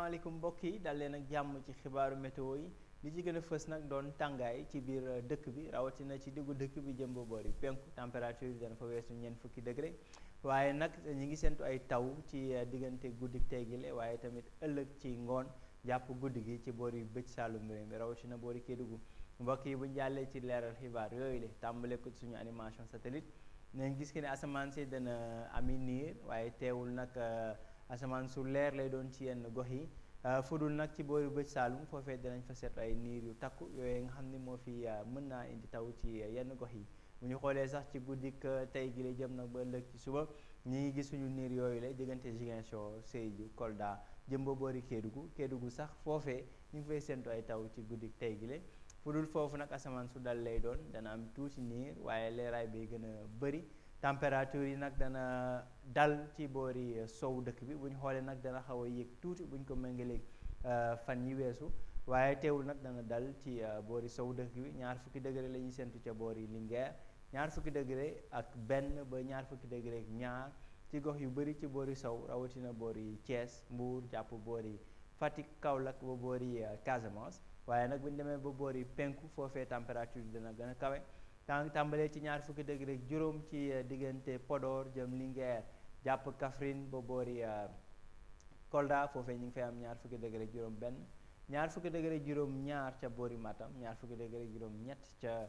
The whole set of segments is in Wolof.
asalaamaaleykum mbokk yi dal leen ak jàmm ci xibaaru météo yi li ci gën a fës nag doon tàngaay ci biir dëkk bi rawatina ci diggu dëkk bi jëm ba boori penku température yi dana fa weesu ñeent fukki degré waaye nag ñi ngi séntu ay taw ci diggante guddi tey gile waaye tamit ëllëg ci ngoon jàpp guddi gi ci boori bëj saalum réew mi rawatina boori Kédougou mbokk yi bu ñu jàllee ci leeral xibaar yooyu le tàmbale ko suñu animation satellite nañ gis ki ne asamaan si dana ami niir waaye teewul nag asamaan su leer lay doon ci yenn gox yi fudul nag ci boori bëj saalum foofee dinañ fa seet ay niir yu takku yooyu nga xam ne moo fi mën naa indi taw ci yenn gox yi bu ñu xoolee sax ci guddik tey gi la jëm nag ba ëllëg ci suba ñi ngi gis suñu niir yooyu la diggante Ziguinchor Sédhiou Kolda jëm ba boori Kédougou sax foofee ñu ngi fay séntu ay taw ci guddik tey gi la fudul foofu nag asamaan su dal lay doon dana am tuuti niir waaye leeraay bi gën a bëri température yi nag dana dal ci boori sow dëkk bi bu ñu xoolee nag dana xaw a yéeg tuuti bu ñu ko méngaleeg fan yi weesu waaye teewul nag dana dal ci boori sow dëkk bi ñaar fukki degré la ñuy séntu ca boori Linguère ñaar fukki degré ak benn ba ñaar fukki degré ak ñaar ci gox yu bëri ci boori sow rawatina boori Thiès Mbour jàpp boori Fatick Kaolack ba boori Casamance waaye nag bu ñu demee ba boori penku foofee température bi dana gën a kawe tàmbalee ci ñaar fukki degré ak juróom ci diggante Podor jëm Linguère jàpp Kaffrine ba boori Kolda foofee ñu ngi fay am ñaar fukki degré ak juróom benn ñaar fukki degré ak juróom ñaar ca boori Matam ñaar fukki degré ak juróom ñett ca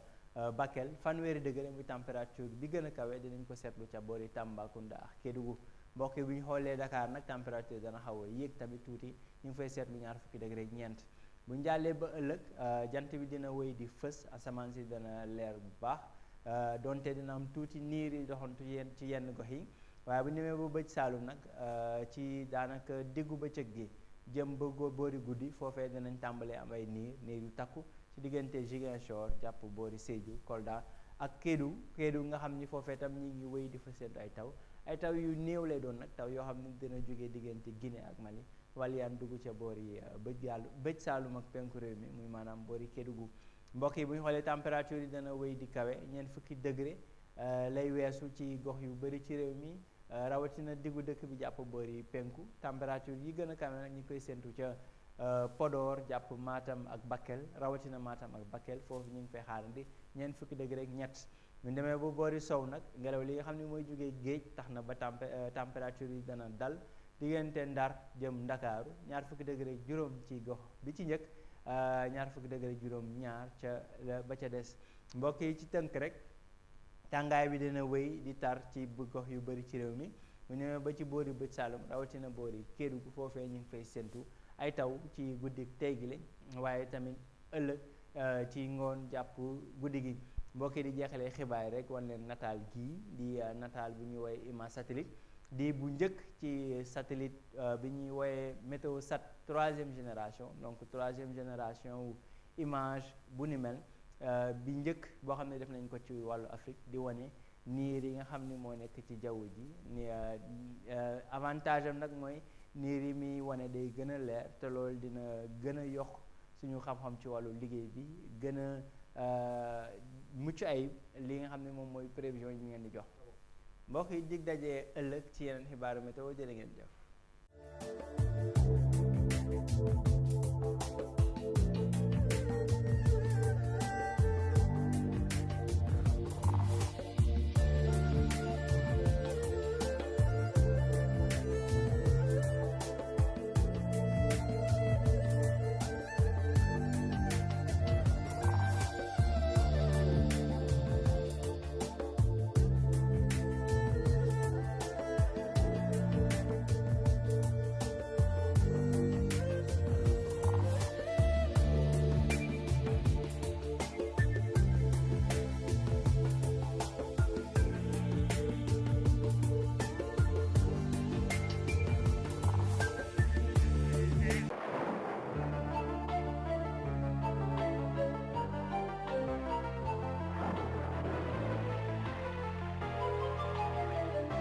Bakel fanweeri degré muy température bi gën a kawe dinañ ko seetlu ca boori Tambacounda ak Kédougou mbokk yi bu ñu xoolee Dakar nag température dana xaw a yéeg tamit tuuti ñu ngi fay seetlu ñaar fukki degré ak ñeent bu ñu jàllee ba ëllëg jant bi dina wéy di fës asamaan si dana leer bu baax donte dina am tuuti niir yi doxantu ci yenn gox yi waaye bu ñu demee ba bëj saalum nag ci daanaka diggu bëccëg gi jëm ba boori guddi foofee dinañ tàmbalee am ay niir yu takku ci diggante Ziguinchor jàpp boori Sédhiou Kolda ak Kédougou nga xam ni foofee tam ñi ngi wéy di fa séntu ay taw yu néew lay doon nag taw yoo xam ne dina jógee diggante Guinée ak Mali waliyaan dugg ca boori bëj saalum ak penku réew mi muy maanaam boori Kédougou mbokk yi bu ñu xoolee température yi dana wéy di kawe ñeent fukki degré lay weesu ci gox yu bëri ci réew mi rawatina diggu dëkk bi jàpp boori penku température yi gën a kawe nag ñu koy séntu ca Podor jàpp Matam ak Bakel rawatina Matam ak Bakel foofu ñu ngi fay xaarandi ñeent fukki degré ak ñett bu ñu demee ba boori sow nag ngelaw li nga xam ne mooy jógee géej tax na ba température yi dana dal diggante Ndar jëm Ndakaaru ñaar fukki degré juróom ci gox bi ci njëkk ñaar fukki degré juróom ñaar ca ba ca des mbokk yi ci tënk rek tàngaay bi dina wéy di tar ci gox yu bëri ci réew mi bu ñëwee ba ci boori bëj Saalum rawatina boori Kédougou foofee ñu ngi fay séntu ay taw ci guddi tey gi waaye tamit ëllëg ci ngoon jàpp guddi gi mbokk yi di jeexalee xibaar rek wan leen nataal gii di nataal bu ñuy woowee image satellite di bu njëkk ci satellite bi ñuy woowee Météosat 3e génération donc 3e génération wu image bu ni mel bi njëkk boo xam ne def nañ ko ci wàllu Afrique di wane niir yi nga xam ni moo nekk ci jaww ji ni avantage am nag mooy niir yi muy wane day gën a leer te loolu dina gën a yokk suñu xam-xam ci wàllu liggéey bi gën a mucc ayib li nga xam ne moom mooy prévision yi ñu ngeen di jox mbokk yi dig dajee ëllëg ci yeneen xibaaru météo jërë ngeen jëf